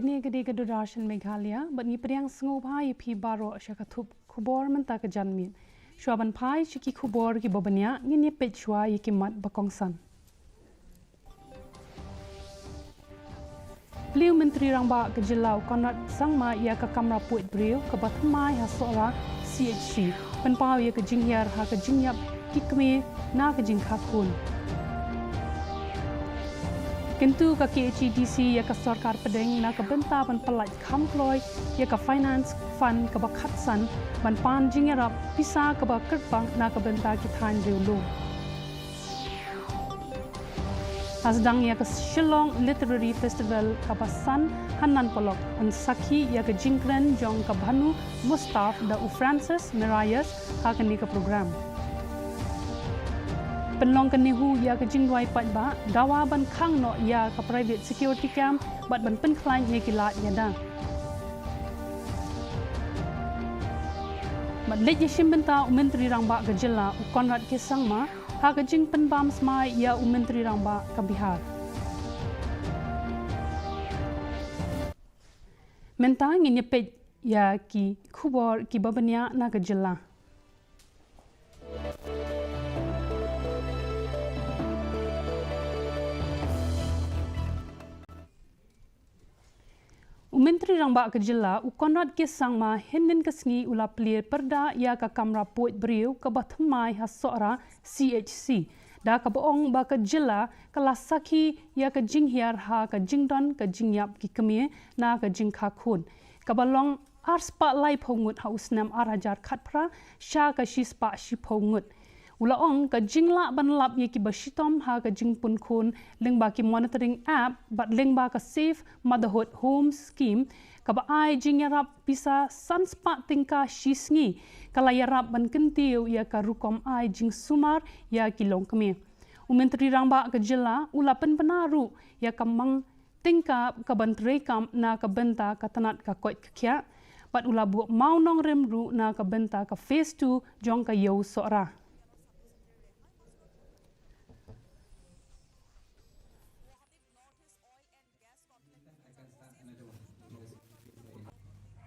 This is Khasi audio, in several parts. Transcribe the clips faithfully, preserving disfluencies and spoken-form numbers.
Ngi ka dei ka Doordarshan Meghalaya, bad ngi pdiang sngewbha ïa phi baroh sha ka thup khubor mynta ka janmiet. Shuwa ban phai sha ki khubor kiba bniah, ngin ïa peit shuwa ïa ki mat ba kongsan. Plie u Myntri Rangbah ka jylla u Conrad Sangma ïa ka kamra puid briew kaba thymmai ha Sohra C H C, pynpaw ïa ka jinghiar ha ka jingïap ki kmie na ka jingkha khun. Kyntu ka K H A D C ïa ka sorkar pdeng na ka bynta ban pyllait kham kloi ïa ka Finance Fund kaba khatsan ban pan jingïarap pisa kaba kyrpang na ka bynta ki thaiñ riewlum. Ha sdang ïa ka Shillong Literary Festival kaba san ha Nan Polok, yn sakhi ïa ka jingkren jong ka Bhanu Mustaf da u Francis Mirayes ha kane ka program. Pynlong ka NEHU ïa ka jingduwai paidbah, dawa ban khang noh ïa ka private security camp bad ban pynkhlaiñ ïa ki lad ïada. Bad leit ïashim bynta u Myntri Rangbah ka jylla u Conrad K Sangma ha ka jingpynbam smai ïa u Myntri Rangbah ka Bihar. Mynta ngin ïa peit ïa ki khubor kiba bniah na ka jylla. U Myntri Rangbah ka jylla u Conrad K Sangma hynnin ka sngi u la plie pyrda ïa ka kamra puid briew kaba thymmai ha Sohra C H C, da kaba ong ba ka jylla ka la sakhi ïa ka jinghiar ha ka jingdon ka jingïap ki kmie na ka jingkha khun, kaba long ar spah laiphew ngut ha u snem ar hajar khatphra sha ka shispah shiphew ngut. U la ong ka jinglah ban lap ïa kiba shitom ha ka jingpun khun lyngba ki monitoring app bad lyngba ka Safe Motherhood Home Scheme, kaba ai jingïarap pisa san spah tyngka shi sngi, ka la ïarap ban kyntiew ïa ka rukom ai jingsumar ïa ki longkmie. U Myntri Rangbah ka jylla u la pynbna ruh ïa ka mang tyngka kaban treikam na ka bynta ka tnat ka koit ka khiah, bad u la buh mawnongrim ruh na ka bynta ka phase two jong ka ïew Sohra.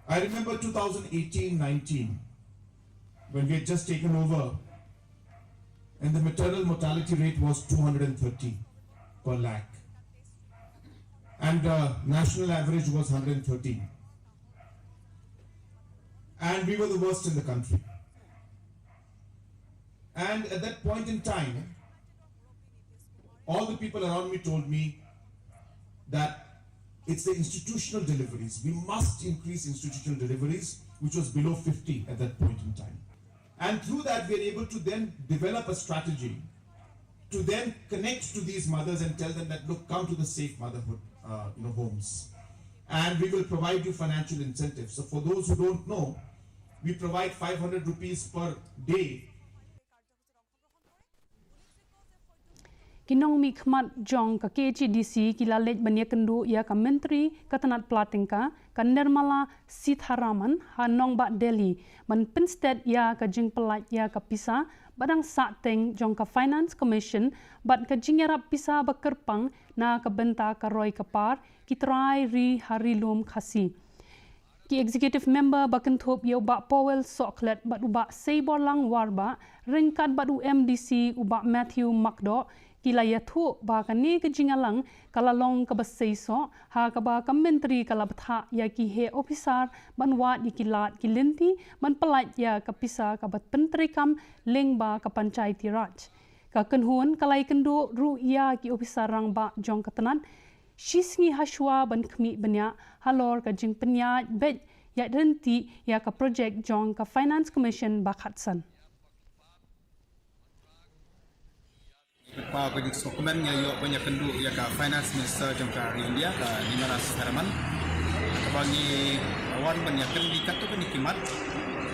I remember two thousand eighteen nineteen, when we had just taken over, and the maternal mortality rate was two hundred and thirty per lakh, and the national average was hundred and thirteen. And we were the worst in the country. And at that point in time, all the people around me told me that it's the institutional deliveries. We must increase institutional deliveries, which was below fifty at that point in time. And through that, we are able to then develop a strategy to then connect to these mothers and tell them that, "Look, come to the Safe Motherhood, uh, you know, homes. And we will provide you financial incentives." So for those who don't know, we provide five hundred rupees per day. Ki nongmihkhmat jong ka K H A D C ki la leit ban ïakynduh ïa ka Myntri ka tnat pla tyngka, ka Nirmala Sitharaman, ha nongbah Delhi, ban pynsted ïa ka jingpyllait ïa ka pisa ba dang sahteng jong ka Finance Commission bad ka jingïarap pisa ba kyrpang na ka bynta ka roi ka par ki trai ri ha Ri Lum Khasi. Ki executive member ba kynthup ïa u Bah Powell Sohkhlet bad u Bah Seiborlang Warbah, ryngkat bad u M D C u Bah Matthew Makdoh, ki la ïathuh ba kane ka jingïalang ka la long kaba seisoh, ha kaba ka Myntri ka la bthah ïa ki heh ophisar ban wad ïa ki lad ki lynti ban pyllait ïa ka pisa kaba pyntreikam lyngba ka Panchayati Raj. Ka kynhun ka la ïakynduh ruh ïa ki ophisar rangbah jong ka tnat shi sngi hashwa ban khmih bniah halor ka jingpynïaid beit ïaid ryntih ïa ka projek jong ka Finance Commission ba khatsan. Lypa ka jingsngewkmen nga ïoh ban ïakynduh ïa ka Finance Minister jong ka ri India, ka Nirmala Sitharaman. Kaba ngi wan ban ïakynduh katto katne ki mat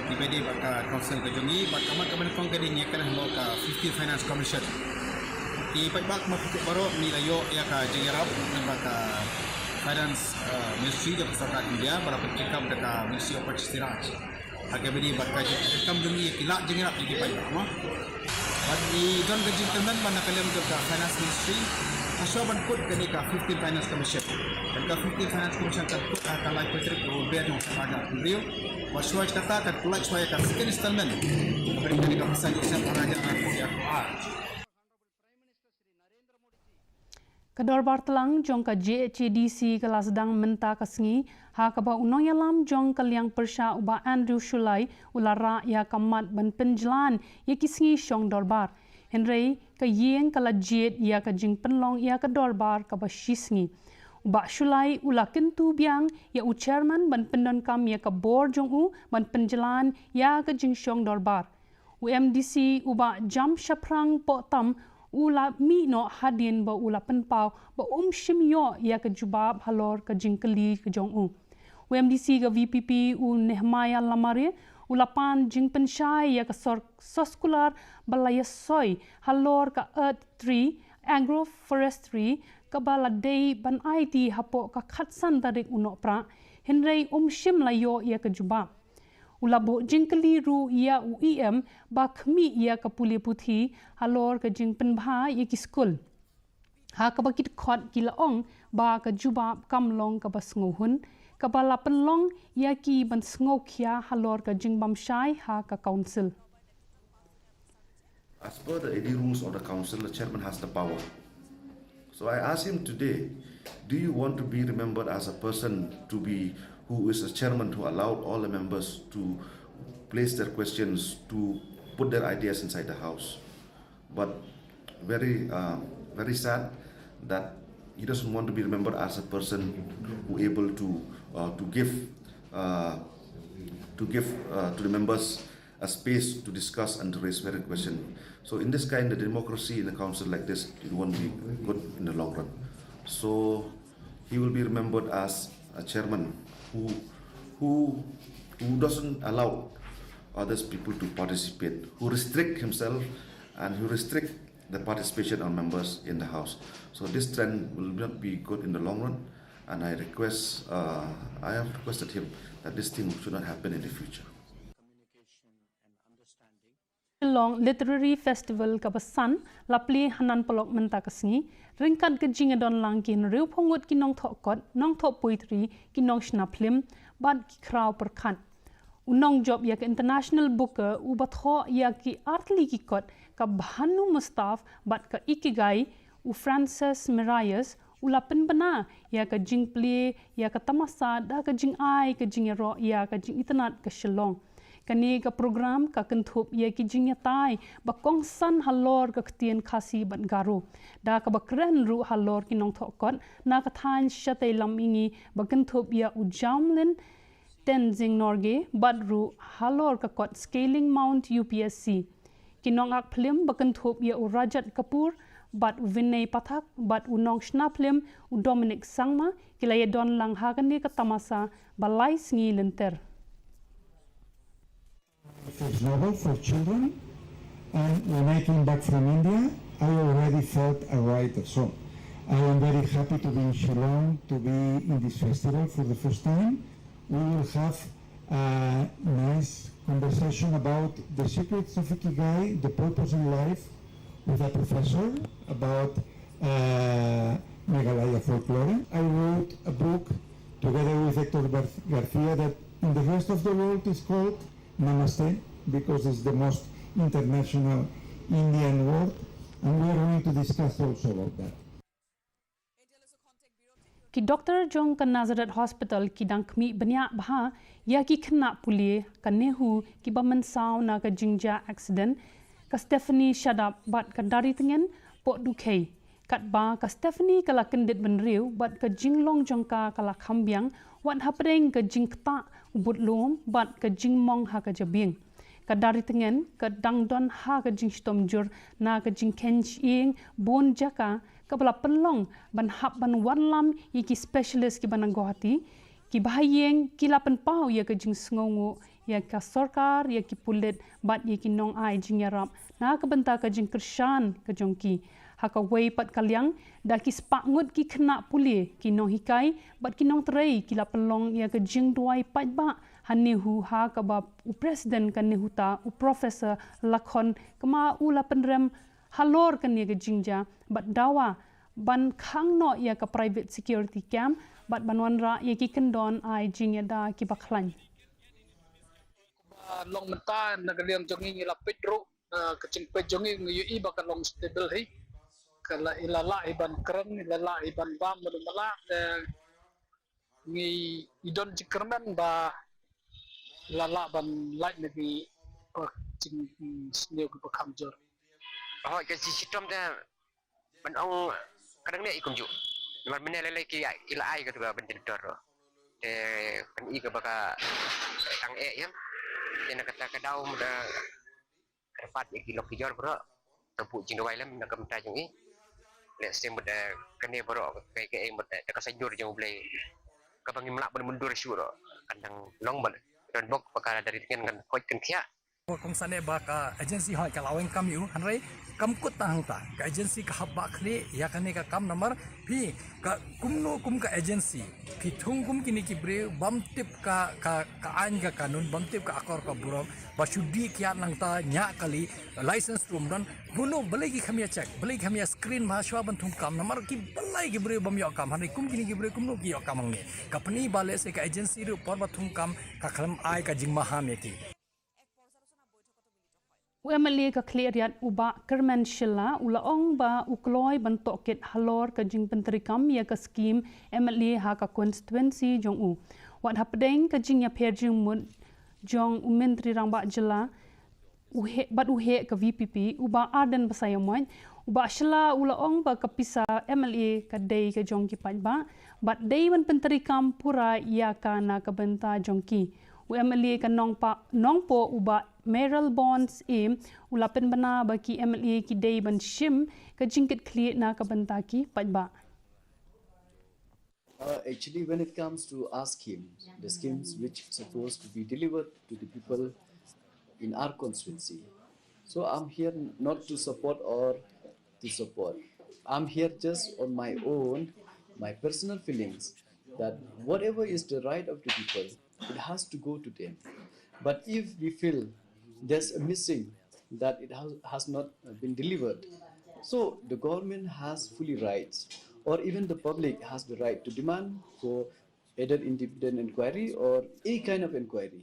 kiba dei bad ka Council ka jong ngi, bad ka mat kaba nyngkong ka dei ngi ïakynduh halor ka fifty Finance Commission. Ki paidbah, kumba phi tip baroh, ngi la ïoh ïa ka jingïarap na ka Finance, eh, Ministry jong ka Sorkar India, ba la pyntreikam da ka Ministry of Panchayati Raj. Ha kaba ïadei bad ka jingpyntreikam jong ngi ïa ki lad jingïarap ïa ki paidbah, mo. Bad ngi don ka jingkyrmen ba na ka liang jong ka Finance Ministry, Shuwa ban kut kane ka fifteen Finance Commission. Kane ka fifteen Finance Commission kan kut ha ka lai Patrick u ber jong ka Raja Andrew. Wa shuwa kata kan kulat shuwa ka second installment. Beri kane ka pasal Joseph Raja Andrew ya ko ar. Ka dorbar tlang jong ka J H A D C ka la sdang mynta ka sngi, ha kaba u nongïalam jong ka liang pyrshah u Bah Andrew Shullai u la rah ïa ka mat ban pynjlan ïa ki sngi shong dorbar. Hynrei ka ïing ka la jied ïa ka jingpynlong ïa ka dorbar kaba shi sngi. U Bah Shullai u la kyntu biang ïa u chairman ban pyndonkam ïa ka bor jong u ban pynjlan ïa ka jingshong dorbar. U M D C u Bah Jamshaphrang Pohtam u la mih noh hadien ba u la pynpaw ba um shym ïoh ïa ka jubab halor ka jingkylli ka jong u. U M D C ka V P P u Nehemiah Lamare u la pan jingpynshai ïa ka sor-, soskular ba la ïasoi halor ka Earth Tree Agroforestry kaba la dei ban aiti hapoh ka khatsan tarik u Nohprah, hynrei um shym la ïoh ïa ka jubab. U la buh jingkylli ruh ïa u E M ba khmih ïa ka pule puthi halor ka jingpynbha ïa ki skul. Ha kaba ki dkhot ki la ong ba ka jubab kam long kaba sngewhun, kaba la pynlong ïa ki ban sngewkhia halor ka jingbam shai ha ka council. As per the A D rules of the council, the chairman has the power. So I asked him today, do you want to be remembered as a person to be who is a chairman who allowed all the members to place their questions, to put their ideas inside the house? But very, uh, very sad that he doesn't want to be remembered as a person who able to, uh, to give, uh, to give, uh, to the members a space to discuss and to raise varied question. So in this kind of democracy in a council like this, it won't be good in the long run. So he will be remembered as a chairman who, who, who doesn't allow others people to participate, who restrict himself and who restrict the participation of members in the house. So this trend will not be good in the long run, and I request, uh, I have requested him that this thing should not happen in the future. Shillong Literary Festival kaba san la plie ha Nan Polok mynta ka sngi, ryngkat ka jingïadon lang ki hynriewphew ngut ki nongthoh kot, nongthoh poetry, ki nongshna phlim bad ki khraw pyrkhat. U nongjop ïa ka International Booker uba thoh ïa ki artylli ki kot ka Bhanu Mustaf bad ka Ikigai, u Francis Miralles, u la pynbna ïa ka jingplie ïa ka tamasa da ka jingai ka jingïaroh ïa ka jingitynnad ka Shillong. Kane ka program ka kynthup ïa ki jingïatai ba kongsan halor ka ktien Khasi bad Garo, da kaba kren ruh halor ki nongthoh kot na ka thaiñ shatei lam mihngi ba kynthup ïa u Jamlin Tenzing Norgay bad ruh halor ka kot Scaling Mount U P S C. Ki nongak phlim ba kynthup ïa u Rajat Kapoor bad u Vinay Pathak bad u nongshna phlim u Dominic Sangma ki la ïadon lang ha kane ka tamasa ba lai sngi lynter. First novel for children, and when I came back from India, I already felt a writer. So I am very happy to be in Shillong, to be in this festival for the first time. We will have a nice conversation about the secrets of Ikigai, the purpose in life, with a professor about uh, Meghalaya folklore. I wrote a book together with Hector Garcia that in the rest of the world is called Namaste, because it's the most international Indian word, and we are going to discuss also about that. Ki doktor jong ka Nazareth Hospital ki dang khmih bniah bha ïa ki khynnah pule ka NEHU kiba mynsaw na ka jingjia accident, ka Stephanie Shadap bad ka Daritngen Pohdukhei. Katba ka Stephanie ka la kyndit bynriew bad ka jinglong jong ka ka la kham biang, wat hapdeng ka jingktah u budlum bad ka jingmong ha ka jabieng. Ka Daritngen ka dang don ha ka jingshitom jur na ka jingkheiñ shyieng bun jaka kaba la pynlong ban hap ban wanlam ïa ki specialist kiba na Guwahati. Kiba ha ïing ki la pynpaw ïa ka jingsngewnguh ïa ka sorkar, ïa ki pulit bad ïa ki nongai jingïarap na ka bynta ka jingkyrshan ka jong ki. Ha kawei pat ka liang, da ki spah ngut ki khynnah pule, ki nonghikai bad ki nongtrei ki la pynlong ïa ka jingduwai paidbah ha NEHU, ha kaba u president ka NEHUTA, u Professor Lakhon Kma, u la pynrem halor kane ka jingjia bad dawa ban khang noh ïa ka private security camp bad ban wanrah ïa ki kyndon ai jingïada kiba khlaiñ. Ba long mynta na ka liang jong ngi ngi la peit ruh, eh, ka jingpeit jong ngi ngi ïohi ba ka long stable hi. Ka la, i la lah hi ban kren, i la lah hi ban bam, mano mala, eh, ngi i don jingkyrmen ba la lah ban lait na ki, uh, jing, mm, sniew kiba kham jur. Oh, ka jingshitom te ban ong ka dang ne i kumjuh. Namar mynne lei lei ki i la ai ka tu ka ventilator. Te kan i kaba ka tang eh ïa. Te na kata ka daw mada kyrpad ïa ki lok ki jor baroh. Ka buh jingduwai lem na ka bynta jong i. Lehse mut, eh, kane baroh ka, ka, eh, mut, eh, da ka saindur jong U Blei. Kaba ngim lah ban mundur shuh ruh. Kan dang long ban don bok ba ka dari tngen kan koit kan khiah. Kongsan eh ba ka agency hoi ka la weng kam ïa u, hynrei kam kut tang hangta. Ka agency ka hap bah khlieh ïa kane ka kam namar phi ka kumno kum ka agency. Phi thung kum kine ki briew bym tip ka, ka, ka aiñ ka kanun, bym tip ka akor ka burom, ba shu dih kiad nangta ñiah kali, license ruh ym don, kumno balei ki kham ïa check, balei ki kham ïa screen bha shuwa ban thung kam, namar ki balei ki briew bym ïoh kam, hynrei kum kine ki briew kumno ki ïoh kam hangne. Ka pyni ba lehse ka agency ruh por ba thung kam, ka khlem ai ka jingmaham ïa ki. U M L A ka Khliehriat u Bah Kyrmen Shylla u la ong ba u kloi ban tohkit halor ka jingpyntreikam ïa ka skim M L A ha ka constituency jong u. Wat hapdeng ka jingïapher jingmut jong u Myntri Rangbah Jylla u heh, bad u heh ka V P P, u Bah Ardent Basaiawmoit, u Bah Shylla u la ong ba ka pisa M L A ka dei ka jong ki paidbah, bad dei ban pyntreikam pura ïa ka na ka bynta jong ki. U M L A ka Nongpa-, Nongpoh u Bah Mayralborn Syiem u la pynbna ba ki M L A ki dei ban shim ka jingkitkhlieh na ka bynta ki paidbah. Uh, actually, when it comes to our scheme, the schemes which supposed to be delivered to the people in our constituency, so I'm here not to support or to support. I'm here just on my own, my personal feelings, that whatever is the right of the people, it has to go to them. But if we feel there's a missing, that it has, has not been delivered, so the government has fully rights, or even the public has the right to demand for either independent inquiry or any kind of inquiry.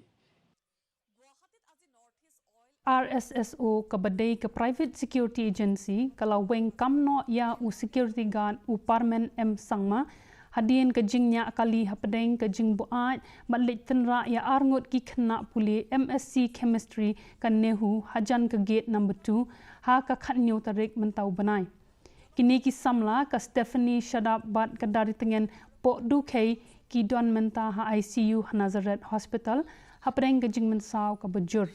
R S S O kaba dei ka private security agency ka la weng kam noh ïa u security guard u Parmen M Sangma hadien ka jingñiah kali hapdeng ka jingbuaid bad leit tynrah ïa arngut ki khynnah pule M S C Chemistry ka NEHU hajan ka gate number two ha ka khathynñiew tarik mynta u bnai. Kine ki samla ka Stephanie Shadap bad ka Daritngen Pohdukhei ki don mynta ha I C U ha Nazareth Hospital hapdeng ka jingmynsaw kaba jur.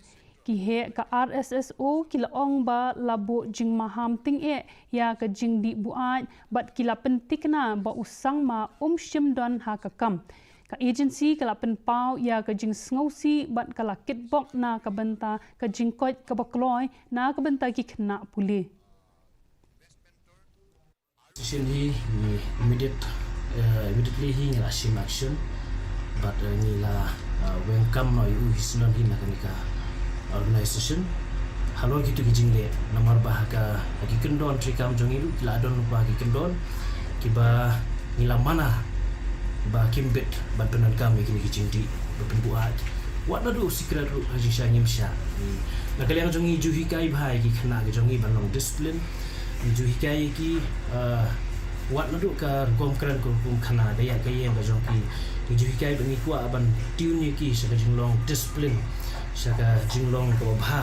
Ki heh ka R S S O ki la ong ba la buh jingmaham tyngeh ïa ka jingdih buaid bad ki la pyntikna ba u Sangma um shym don ha ka kam. Ka agency ka la pynpaw ïa ka jingsngewsih bad ka la kitbok na ka bynta ka jingkoit kaba kloi na ka bynta ki khynnah pule. Decision hi ngi immediate, eh, immediately hi ngi la shim action. But, eh, ngi la, eh, weng kam noh ïa u hi syndon hi na kane ka organization. Halor kito ki jingleh namar ba ha ka, ha ki kyndon treikam jong ngi ruh ki la don lypa ki kyndon kiba ngi la mana ba kim bit ban pyndonkam ïa kine ki jingdih ba pynbuaid. Wat naduh u secret ruh ha jingshisha ngim shah. Na ka liang jong ngi ju hikai bha ïa ki khynnah ki jong ngi ban long discipline. Ngi ju hikai ïa ki, ah, wat naduh ka rukom kren ka rukom khana da ïa ka ïeng ka jong ki. Ngi ju hikai ba ngi kwah ban tune ïa ki sha ka jinglong discipline, sha ka jinglong kaba bha.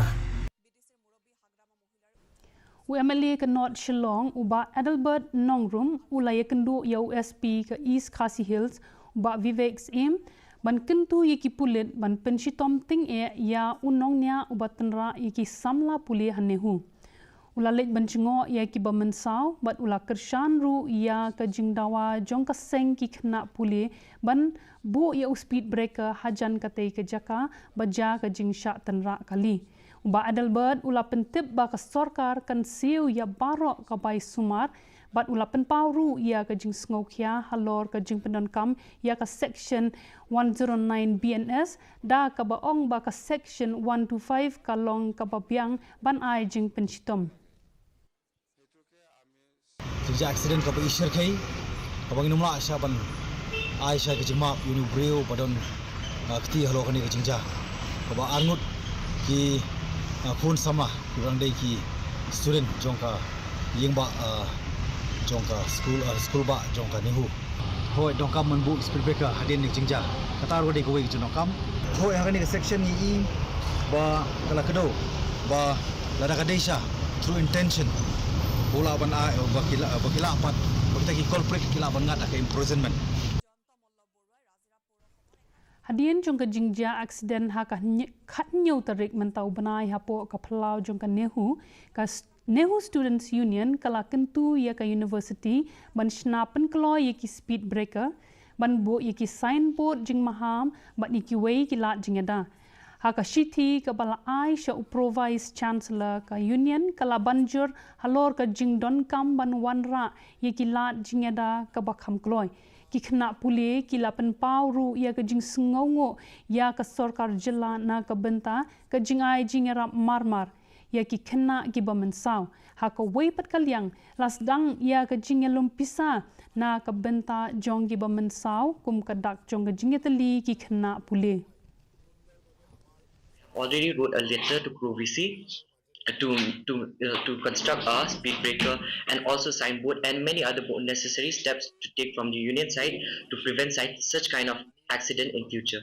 U M L A ka North Shillong u Bah Adelbert Nongrum u la ïakynduh ïa u S P ka East Khasi Hills u Bah Vivek Syiem ban kyntu ïa ki pulit ban pynshitom tyngeh ïa u nongñiah uba tynrah ïa ki samla pule ha NEHU. U la leit ban jngoh ïa kiba mynsaw bad u la kyrshan ruh ïa ka jingdawa jong ka seng ki khynnah pule ban buh ïa u speed breaker hajan katei ka jaka ba jia ka jingshah tynrah kali. U Bah Adelbert u la pyntip ba ka sorkar kan siew ïa baroh ka bai sumar bad u la pynpaw ruh ïa ka jingsngewkhia halor ka jingpyndonkam ïa ka section one zero nine B N S da kaba ong ba ka section one two five ka long kaba biang ban ai jingpynshitom. Te Jia accident kaba i shyrkhei, kaba ngin ym lah shuh ban ai shuh ka jingmap ïa une u briew ba don, ah, kti halor kane ka jingjia. Kaba arngut ki, ah, khun samla kiba dang dei ki student jong ka ïing bah, ah, jong ka skul, ah, skul bah jong ka NEHU. Hooid, donkam ban buh speed breaker hadien ka jingjia. Kata ruh ka dei kawei ka jingdonkam. Hooid, ha kane ka section ngi i ba ka la kdew ba lada ka dei shuh through intention, u lah ban ai, ba ki lah, ba ki lah pat, ba kita ki culprit ki lah ban ngat ha ka imprisonment. Hadien jong ka jingjia accident ha ka hynñi-, khathynñiew tarik mynta u bnai hapoh ka phyllaw jong ka NEHU, ka s-, NEHU Students Union ka la kyntu ïa ka university ban shna pynkloi ïa ki speed breaker, ban buh ïa ki signboard jingmaham bad ïa kiwei ki lad jingïada. Ha ka shithi kaba la ai sha u Pro Vice Chancellor ka Union ka la ban jur halor ka jingdonkam ban wanrah ïa ki lad jingïada kaba kham kloi. Ki khynnah pule ki la pynpaw ruh ïa ka jingsngewnguh ïa ka sorkar jylla na ka bynta ka jingai jingïarap marmar ïa ki khynnah kiba mynsaw. Ha kawei pat ka liang, la sdang ïa ka jingïalum pisa na ka bynta jong kiba mynsaw kum ka dak jong ka jingïatylli ki khynnah pule. Already wrote a letter to Crew V C to to uh, to construct a speed breaker and also signboard and many other more necessary steps to take from the union side to prevent such, such kind of accident in future.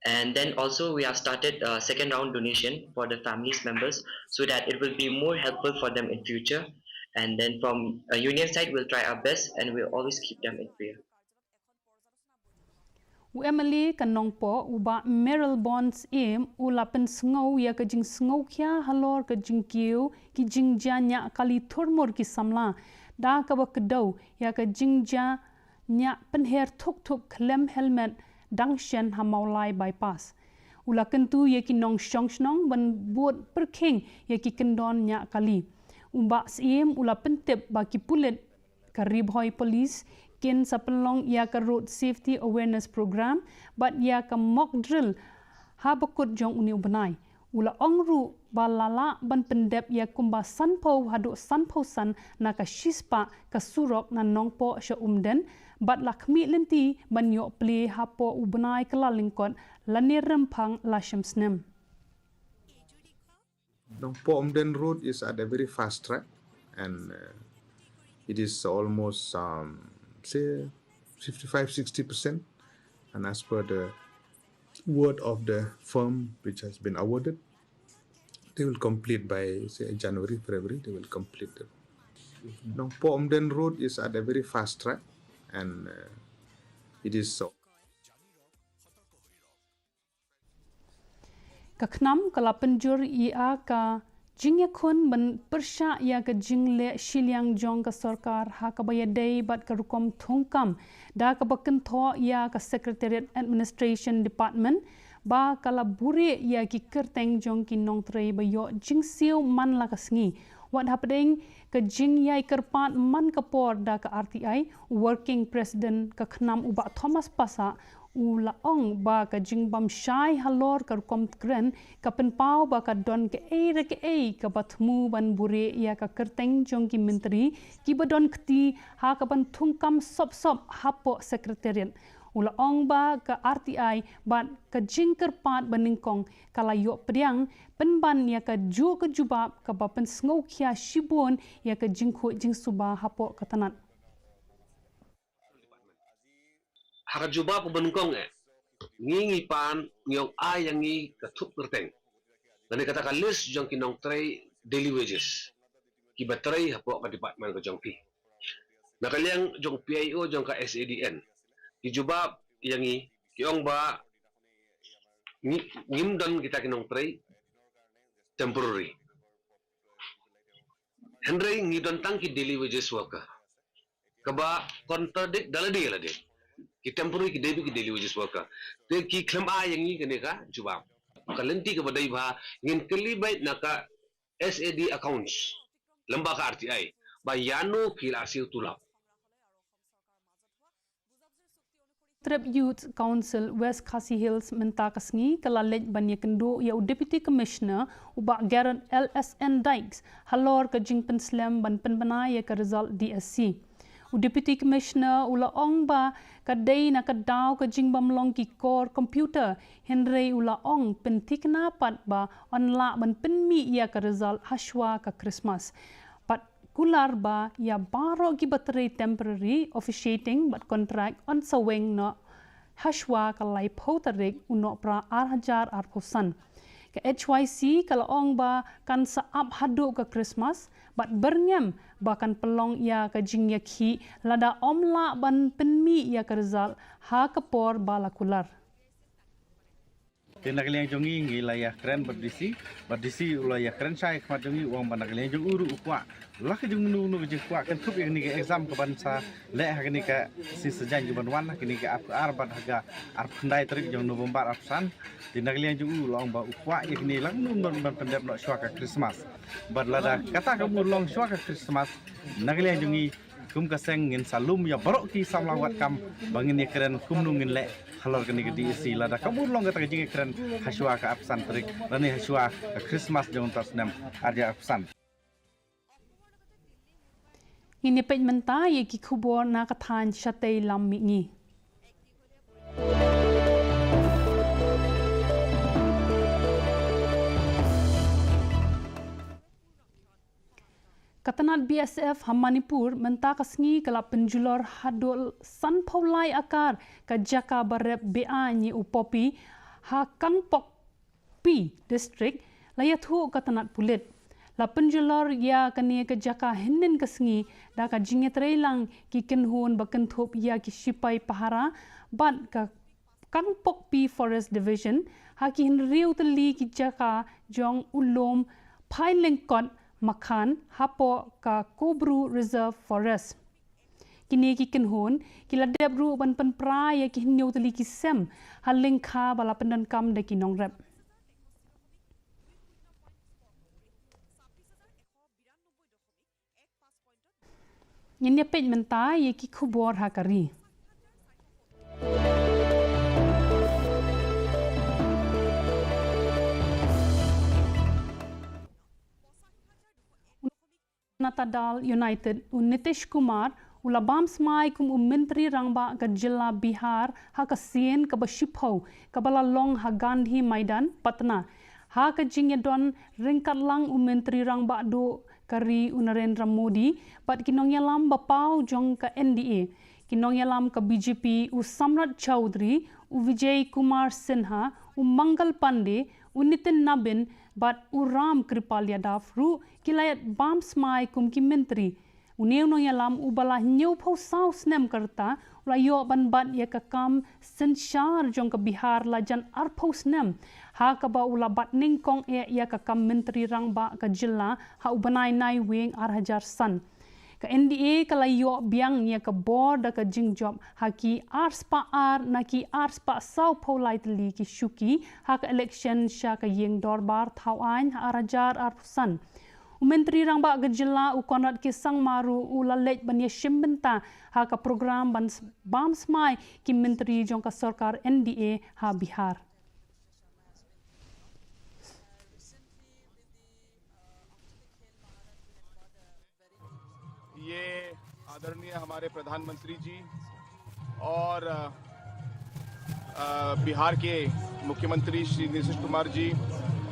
And then also we have started a second round donation for the families members so that it will be more helpful for them in future. And then from a union side, we'll try our best and we'll always keep them in prayer. U MLA ka Nongpoh, u Bah Mayralborn Syiem, u la pynsngew ïa ka jingsngewkhia halor ka jingkiew ki jingjia ñiah kali thurmur ki samla da kaba kdew ïa ka jingjia ñiah pynher thuk thuk khlem helmet dang shen ha Mawlai Bypass. U la kyntu ïa ki nongshong shnong ban bud pyrkhing ïa ki kyndon ñiah kali. U Bah Syiem u la pyntip ba ki pulit ka Ri Bhoi Police kin sa pynlong ïa ka Road Safety Awareness Program bad ïa ka mock drill ha bakut jong une u bnai. U la ong ruh ba la lah ban pyndep ïa kumba sanphew haduh sanphew san na ka shispah ka surok na Nongpoh sha Umden bad la khmih lynti ban ïoh plie hapoh u bnai Kyllalyngkot lane Rymphang la shim snem. Nongpoh Umden Road is at a very fast track, and uh, it is almost, um, say, fifty-five, sixty percent. And as per the word of the firm which has been awarded, they will complete by, say, January, February, they will complete it. Nongpoh Umden Road is at a very fast track, and uh, it is so. Ka KHNAM ka la pynjur ïa ka jingïakhun ban pyrshah ïa ka jingleh shiliang jong ka sorkar ha kaba ïadei bad ka rukom thungkam da kaba kynthoh ïa ka Secretariat Administration Department ba ka la buhrieh ïa ki kyrteng jong ki nongtrei ba ïoh jingsiew man la ka sngi. Wat hapdeng ka jingïai kyrpad man ka por da ka RTI, u Working President ka KHNAM u Bah Thomas Passah u la ong ba ka jingbam shai halor ka rukom kren ka pynpaw ba ka don kaei re kaei kaba thmu ban buhrieh ïa ka kyrteng jong ki myntri kiba don kti ha kaban thungkam sop sop hapoh Secretariat. U la ong ba ka RTI bad ka jingkyrpad ba nyngkong ka la ïoh pdiang pynban ïa ka juh ka jubab kaba pynsngewkhia shibun ïa ka jingkhuid jingsuba hapoh ka tnat. Ha ka jubab kaba nyngkong eh, ngi ngi pan ngi ong ai ïa ngi ka thup kyrteng lane kata ka list jong ki nongtrei daily wages kiba trei hapoh ka department ka jong phi. Na ka liang jong PIO jong ka SADN ki jubab ïa ngi ki ong ba ngi, ngim don kita ki nongtrei temporary. Hynrei ngi don tang ki daily wages worker. Kaba contradict da lade lade. Ki temporary ki dei ki daily wages worker. Te ki khlem ai ïa ngi kane ka jubab. Ka lynti kaba dei ba ngin kylli beit na ka SAD accounts lem bad ka RTI ba ïano ki la siew tulop. Trep Youth Council West Khasi Hills mynta ka sngi ka la leit ban ïakynduh ïa u Deputy Commissioner u Bah Gerard L S N Dykes halor ka jingpynslem ban pynbna ïa ka result D S C. U Deputy Commissioner u la ong ba ka dei na ka daw ka jingbymlong ki kor computer, hynrei u la ong pynthikna pat ba yn lah ban pynmih ïa ka result hashwa ka Christmas. Bad kular ba ïa baroh kiba trei temporary, officiating bad contract yn sa weng noh hashwa ka laiphew tarik u Nohprah ar hajar arphew san. Ka H Y C ka la ong ba kan sa ap haduh ka Christmas bad byrngem ba kan pynlong ïa ka jingïakhih lada ym lah ban pynmih ïa ka result ha ka por ba la kular. Te na ka liang jong ngi ngi la ïakren bad D C, bad D C u la ïakren shai khmat jong ngi u ong ba na ka liang jong u ruh u kwah la ka jong u nu ka jingkwah kynthup ïa kane ka exam ka ban sa leh ha kane ka sngi Saitjaiñ ka ban wan ha kane ka arphew ar bad ha ka arphew khyndai tarik jong November arphew san. Te na ka liang jong u la ong ba u kwah ïa kane la ka nu ban pyndep noh shwa ka Christmas. Bad lada kata ka mut long shwa ka Christmas, na ka liang jong ngi kum ka seng ngin sa lum ïa baroh ki samla wad kam ba ngin ïakren kumno ngin leh halor kane ka D S C lada ka mut long kata ka jingïakren hashwa ka arphew san tarik lane hashwa ka Christmas jong u snem ar hajar arphew san. Ngin ïa peit mynta ïa ki khubor na ka thaiñ shatei lam mihngi. Ka tnat B S F ha Manipur mynta ka sngi ka la pynjulor haduh sanphew lai akar ka jaka ba rep beaiñ ïa u poppy ha Kangpokpi District, la ïathuh ka tnat pulit. La pynjulor ïa kane ka jaka hynnin ka sngi da ka jingïatreilang ki kynhun ba kynthup ïa ki shipai pahara bad ka Kangpokpi Forest Division ha ki hynriew tylli ki jaka jong u lum Phailengkot Makhan hapoh ka Kobru Reserve Forest. Kine ki kynhun ki la dep ruh ban pynpra ïa ki hynñiew tylli ki sem ha lyngkha ba la pyndonkam da ki nongrep. Ngin ïa peit mynta ïa ki khubor ha ka ri. Janata Dal United, u Nitish Kumar u la bam smai kum u Myntri Rangbah ka jylla Bihar ha ka sien kaba shiphew kaba la long ha Gandhi Maidan, Patna. Ha ka jingïadon ryngkat lang u Myntri Rangbah duh ka ri u Narendra Modi bad ki nongïalam ba paw jong ka N D A. Ki nongïalam ka B J P u Samrat Chaudhary, u Vijay Kumar Sinha, u Mangal Pandey, u Nitin Nabin bad u Ram Kripal Yadav ruh ki la ïa bam smai kum ki myntri. Une u nongïalam uba la hynñiewphew saw snem ka rta u la ïoh ban bat ïa ka kam synshar jong ka Bihar la jan arphew snem ha kaba u la bat nyngkong eh ïa ka kam Myntri Rangbah ka jylla ha u bnai Naiwieng ar hajar san. Ka N D A ka la ïoh biang ïa ka bor da ka jingjop ha ki ar spah ar na ki ar spah sawphew lai tylli ki shuki ha ka election sha ka ïing dorbar thaw aiñ ha ar hajar arphew san. U Myntri Rangbah ka jylla u Conrad K Sangma ruh u la leit ban ïashim bynta ha ka program ban s-, bam smai ki myntri jong ka sorkar N D A ha Bihar. ये आदरणीय हमारे प्रधानमंत्री जी और, अ, अ, बिहार के मुख्यमंत्री श्री नीतीश कुमार जी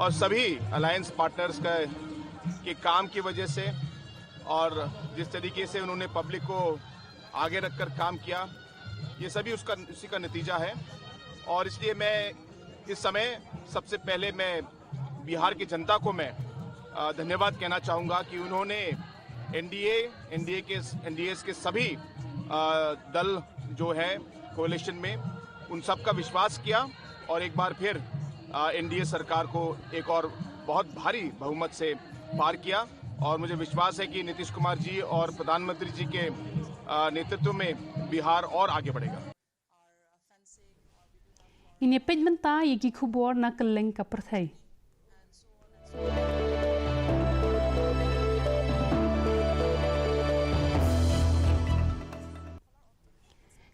और सभी अलायंस पार्टनर्स का, के काम की वजह से और जिस तरीके से उन्होंने पब्लिक को आगे रखकर काम किया, ये सभी उसका, उसी का नतीजा है। और इसलिए मैं इस समय सबसे पहले मैं बिहार की जनता को मैं, अ, धन्यवाद कहना चाहूँगा कि उन्होंने एनडीए, एनडीए के, एनडीए के सभी, अ, दल जो है कोलिशन में, उन सब का विश्वास किया और एक बार फिर, अ, एनडीए सरकार को एक और बहुत भारी बहुमत से पार किया। और मुझे विश्वास है कि नीतीश कुमार जी और प्रधानमंत्री जी के, अ, नेतृत्व में बिहार और आगे बढ़ेगा। Ngin ïa peit mynta ïa ki khubor na kylleng ka pyrthei.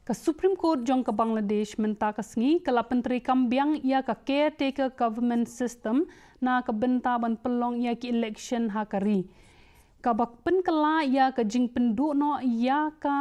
Ka Ka Supreme Court jong ka Bangladesh mynta ka sngi ka la pyntreikam biang ïa ka caretaker government system na ka bynta ban pynlong ïa ki election ha ka ri, kaba pynkylla ïa ka jingpynduh noh ïa ka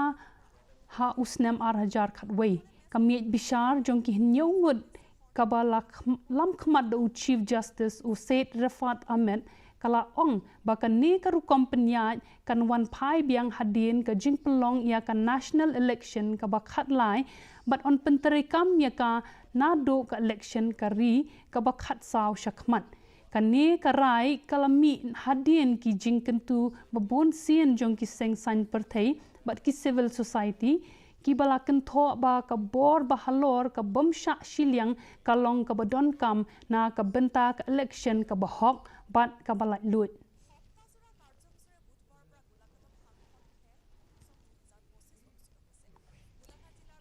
ha u snem ar hajar khatwei. Ka miej bishar jong ki hynñiew ngut kaba la khm-, lam khmat da u Chief Justice u Syed Refat Ahmed ka la ong ba kane ka rukom pynïaid kan wan phai biang hadien ka jingpynlong ïa ka national election kaba khatlai bad yn pyntreikam ïa ka naduh ka election ka ri kaba khatsaw shakhmat. Kane ka rai ka la mih hadien ki jingkyntu ba bun sien jong ki seng saiñ pyrthei bad ki civil society kiba la kynthoh ba ka bor ba halor ka bym shah shiliang ka long kaba donkam na ka bynta ka election kaba hok bad kaba laitluid.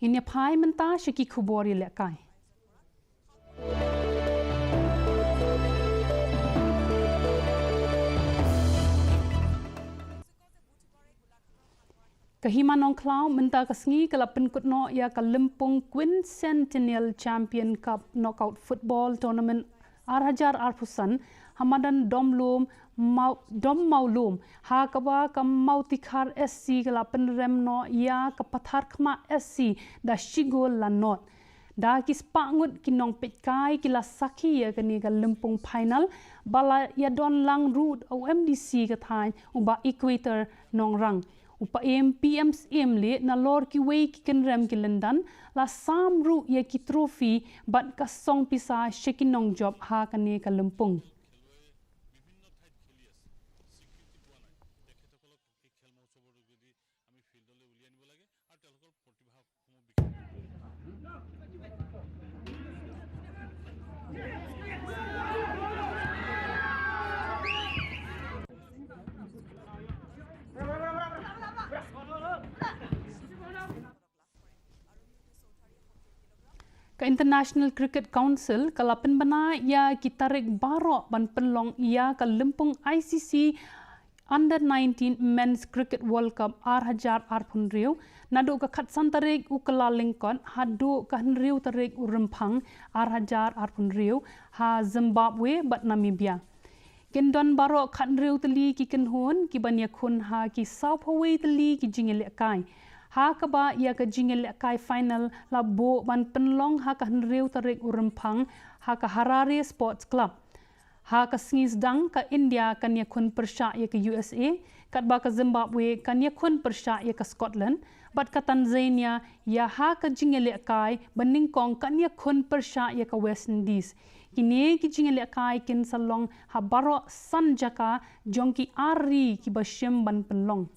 Ngin ïa phai mynta sha ki khubor ïalehkai. Ka Hima Nongkhlaw mynta ka sngi ka la pynkut noh ïa ka lympung Quincentennial Champion Cup Knockout Football Tournament ar hajar arphew san ha madan Domlum Mau-, Dom Mawlum, ha kaba ka Mawtikhar S C ka la pynrem noh ïa ka Patharkhmah S C da shi gol la nod. Da ki spah ngut ki nongpeitkai ki la sakhi ïa kane ka lympung final ba la ïadon lang ruh u M D C ka thaiñ u Bah Equator Nongrang. U Paiem P M Syiemlieh nalor kiwei ki kynrem ki lyndan la sam ruh ïa ki trophy bad ka song pisa sha ki nongjop ha kane ka lympung. Ka International Cricket Council ka la pynbna ïa ki tarik baroh ban pynlong ïa ka lympung I C C Under nineteen Men's Cricket World Cup ar hajar arphew hynriew, naduh ka khatsan tarik u Kyllalyngkot haduh ka hynriew tarik u Rymphang ar hajar arphew hynriew ha Zimbabwe bad Namibia. Kin don baroh khathynriew tylli ki kynhun kiban ïakhun ha ki sawphew wei tylli ki jingïalehkai. Ha kaba ïa ka jingïalehkai final la buh ban pynlong ha ka hynriew tarik u Rymphang ha ka Harare Sports Club. Ha ka sngi sdang ka India kan ïakhun pyrshah ïa ka U S A, katba ka Zimbabwe kan ïakhun pyrshah ïa ka Scotland, bad ka Tanzania ïa ha ka jingïalehkai ba nyngkong kan ïakhun pyrshah ïa ka West Indies. Kine ki jingïalehkai kin sa long ha baroh san jaka jong ki ar ri kiba shim ban pynlong.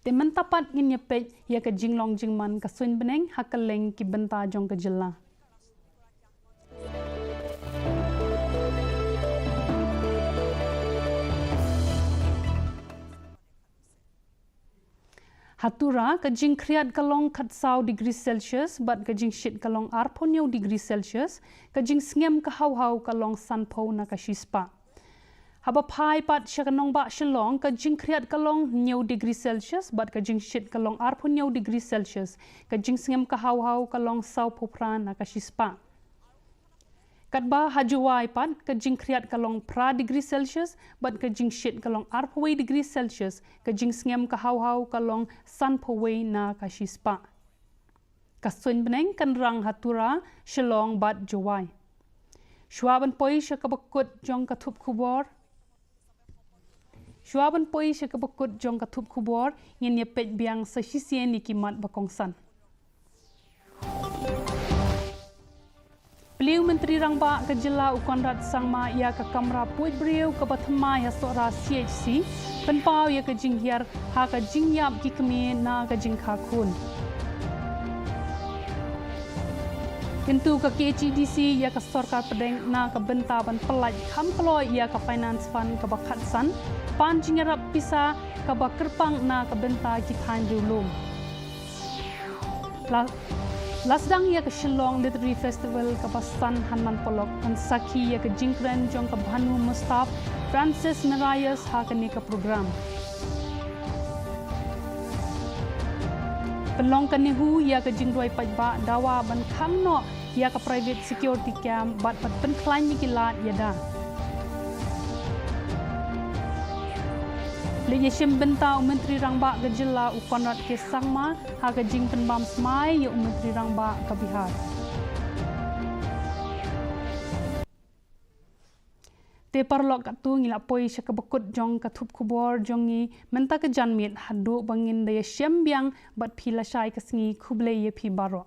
Te mynta pat ngin ïa peit ïa ka jinglong jingman ka suiñ bneng ha kylleng ki bynta jong ka jylla. Ha Tura, ka jingkhriat ka long khatsaw degree Celsius, bad ka jingshit ka long arphew hynñiew degree Celsius, ka jingsngem ka hawhaw ka long sanphew na ka shispah. Haba phai pat sha ka nongbah Shillong, ka jingkhriat ka long hynñiew degree Celsius, bad ka jingshit ka long arphew hynñiew degree Celsius, ka jingsngem ka hawhaw ka long sawphew phra na ka shispah. Katba ha Jowai pat, ka jingkhriat ka long phra degree Celsius, bad ka jingshit ka long arphew wei degree Celsius, ka jingsngem ka hawhaw ka long sanphew wei na ka shispah. Ka suiñ bneng kan rang ha Tura, Shillong bad Jowai. Shuwa ban poi sha kaba kut jong ka thup khubor. Shuwa ban poi sha kaba kut jong ka thup khubor, ngin ïa peit biang sa shisien ïa ki mat ba kongsan. Plie u Myntri Rangbah ka jylla u Conrad Sangma ïa ka kamra puid briew kaba thymmai ha Sohra C H C, pynpaw ïa ka jinghiar ha ka jingïap ki kmie na ka jingkha khun. Kyntu ka K H A D C ïa ka sorkar pdeng na ka bynta ban pyllait kham kloi ïa ka finance fund kaba khatsan, pan jingïarap pisa kaba kyrpang na ka bynta ki thaiñ riewlum. La, la sdang ïa ka Shillong Literary Festival kaba san hynman polok, ban sakhi ïa ka jingkren jong ka Bhanu Mustaf, Francis Marius ha kane ka program. Pynlong ka NEHU ïa ka jingduwai paidbah dawa ban khang noh ïa ka private security camp bad ban pynkhlaiñ ïa ki lad ïada. Leit ïashim bynta u Myntri Rangbah ka jylla u Conrad K Sangma ha ka jingpynbam smai ïa u Myntri Rangbah ka Bihar. Te paralok, katto ngi la poi sha kaba kut jong ka thup khubor jong ngi mynta ka janmiet, haduh ba ngin da ïashem biang bad phi lashai ka sngi. Khublei ïa phi baroh.